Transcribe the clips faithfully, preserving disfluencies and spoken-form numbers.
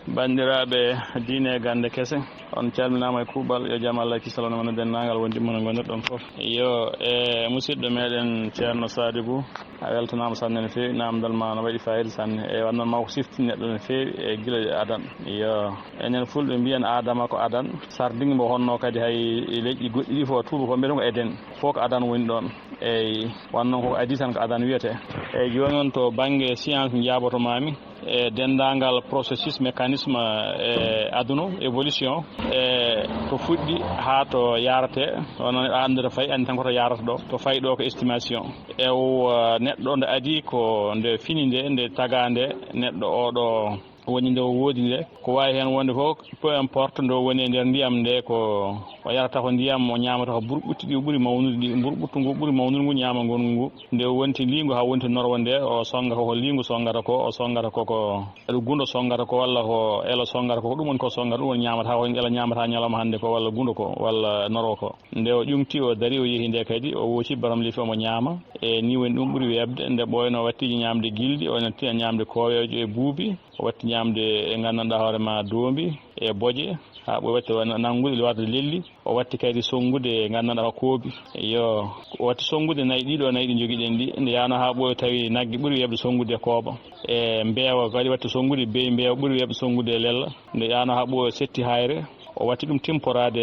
Banndiraaɓe diine e gannde kese, on calminaama e kuuɓal, yo jam Allah e kisal won e mon e denndaangal wondiɓɓe mon e ngonirɗon fof. Yo e musidɗo meɗen Ceerno Sadibou, a weltanaama sanne no feewi, naamndal ma no waɗi faayiida sanne. E wannoo ma ko sifti neɗɗo no feewi e gila e adan. Yo enen fulɓe mbiyen Aadama ko adan, sardiŋ mbo honno kadi hay leƴƴi goɗɗi ɗi fof tuuba fof mbiyata ko Eden, fof ko adan woni ɗoon. Eyi, wannoo ko adii tan ko adan wiyetee. Eyi, jooni noon to bannge science njaaboto maami, e denndaangal processus, mécanisme e aduna, évolution, e ko fuɗɗi haa to yaarate, wano neɗɗo anndata fayi, anndi tan ko to yaarata ɗo, to fayi ɗo ko estimation. E o, uh, neɗɗo nde adii ko nde fini nde, nde tagaa nde, neɗɗo oɗo woni nde o woodi nde, ko waawi heen wonde fof, peu importe nde o woni e nder ndiyam nde, ko o yarata ko ndiyam, o ñaamata ko burɓutti ɗi, o ɓuri mawnude ɗi, burɓuttu ngu ɓuri mawnude ngu ñaama ngongu ngu. Nde o wonti liingu haa wonti norwa nde, o sonnga ko, ko liingu sonngata ko, o sonngata ko, ko gundo sonngata ko, walla ko elo sonngata ko, ko ɗum woni ko sonngata, ɗum woni ñaamata ko, elo ñaamata ñalawma hannde ko, walla gundo ko, walla norwa ko. Nde o ƴumti, o dari, o yehi nde kadi, o wooti baram lefi omo ñaama. E ni woni ɗum ɓuri weeɓde, nde ɓooyno o watti ñaamde gilɗi, o watti ñaamde kooweejo e buubi, o watti ñaamde e nganndanɗaa hoore ma doombi e boje, haa ɓooyi watti o nanngude warde lelli, o watti kadi sonngude e nganndanɗaa koobi. Yo, o watti sonngude nayi ɗiɗo, nayi ɗi njogiɗen ɗi, nde yaano haa ɓooyi tawi nagge ɓuri weeɓde sonngude e kooba. E mbeewa kadi watti sonngude, beyi mbeewa ɓuri weeɓde sonngude e lella. Nde yaano haa ɓooyi setti hayre, o watti ɗum timporaade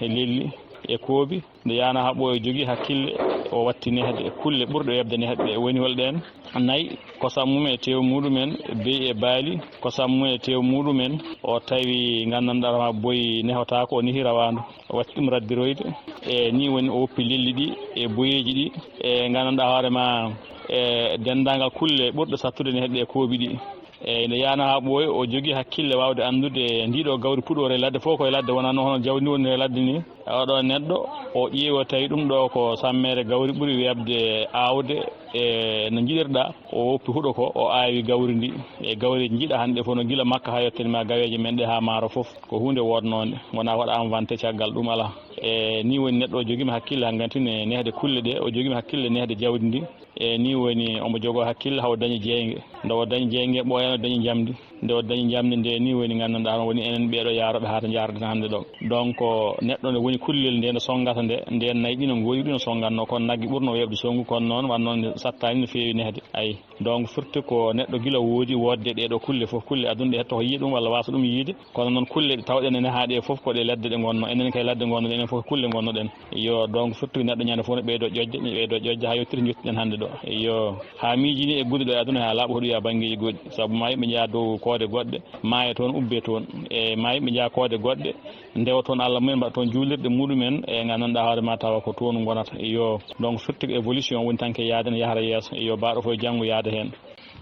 e lelli e koobi. Nde yaano haa ɓooyi jogii hakkille, o watti nehde e kulle ɓurɗe weeɓde nehde ɗe. Woni hol ɗeen? Nayi, kosam mum e teew muɗumen, beyi e baali, kosam mum e teew muɗumen, o tawi nganndanɗaa ma boyi nehotaako, o nehi rawaandu. O watti ɗum raddiroyde. E ni woni o woppi lelli ɗi, e boyeeji ɗi, e nganndanɗaa hoore ma, e denndaangal kulle ɓurɗe sattude nehde ɗe koobi ɗi. Eyi, nde yaano haa ɓooyi, o jogii hakkille waawde anndude ndiɗo gawri puɗoore e ladde fof ko e ladde, wonano hono jawdi ndi woni e ladde ni. Oɗo neɗɗo, o ƴeewi, o tawi ɗum ɗo ko sammeere gawri ɓuri weeɓde aawde e no njiɗirɗa. O woppi huɗo ko, o aawi gawri ndi. E gawri njiɗa hannde fof no gila Makka haa yettere ma gaweeje men ɗe haa maaro fof. Ko huunde woodnoonde, wonaa waɗaama wante caggal ɗum alaa. E ni woni neɗɗo o jogiima hakkille hanganti ne nehde kulle ɗe, o jogiima hakkille nehde jawdi ndi. E ni woni omo jogoo hakkille haa o dañi jeynge. Nde o dañi jeynge, ɓooyani o dañi njamndi. Nde o dañi njamndi nde, ni woni nganndanɗaa hono woni enen ɓeeɗo yaarooɓe haa to njaarden hannde ɗo. Donc, neɗɗo nde woni kullel nde no sonngata nde, nden nayi ɗi no ngoori ɗi no sonngatnoo, kono nagge ɓurno weeɓde sonngu, kono noon wannoo nde sattaani no feewi nehde. Ayi, donc firti ko neɗɗo gila woodi woodde ɗee ɗo kulle fof, kulle aduna ɗe hetto ko yiya ɗum walla waasa ɗum yiide. Kono noon kulle ɗe tawɗen ene haa ɗe fof ko ɗe ladde ɗe ngonno. Enen kay ladde ngonno, enen fof kulle ngonnoɗen. Yo, donc firti neɗɗo ñande fof ne ɓeydo ƴoƴde, ne ɓeydo ƴoƴde haa yettude jottiɗen hannde ɗo. Yo, haa miijini e gude ɗo e aduna haa laaɓa hoɗoya banngeeji goɗɗi. Sabu maa yimɓe njaha dow koode goɗɗe, maaya toon, ubbe toon. E maa yimɓe njaha koode goɗɗe, ndewa toon Allah mumen, mbaɗa toon juulirɗe muɗumen, e nganndanɗaa hoore ma tawa ko toon ngonata. Yo, donc firti ko évolution woni tan ke yaade ne yahra yeeso. Yo, baaɗo fof e janngo yaada heen.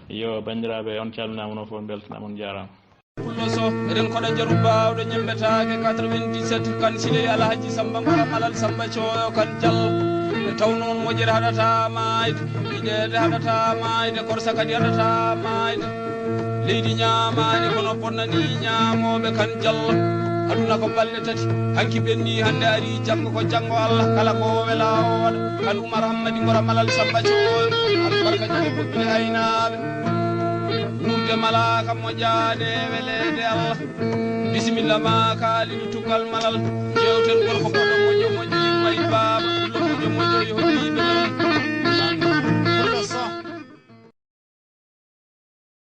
Yo, banndiraaɓe, on calminaama, onon fof mbeltanaama, on njaaraama. Pullo Sow, eɗen koɗa jaru baawɗo ñembetaake quatre-vingt-dix-sept, kan siley Alhaji Samba Ngora Malal Samba Cooyo kan Jallo. Nde tawnoo on moƴƴere haɗata maayde, yiɗeede haɗata maayde, korsa kadi haɗata maayde. Leydi ñaamaani kono bonnanii ñaamooɓe kan Jallo. Aduna ko balɗe tati, hanki ɓenni, hannde ari, janngo ko janngo Allah, kala ko o wela o waɗa. Kan Umar Hammadi Ngora Malal Samba Cooyo, albarka jom moƴƴude aynaaɓe. Wuurde malaaka moƴaade e weleede Allah. Bisimilla ma Kaalidu Tukkal Malal. Jewten gorko moƴƴo moƴƴo moƴƴo yumma e baaba. Pullo moƴƴo moƴƴo yo hoɗiiɓe.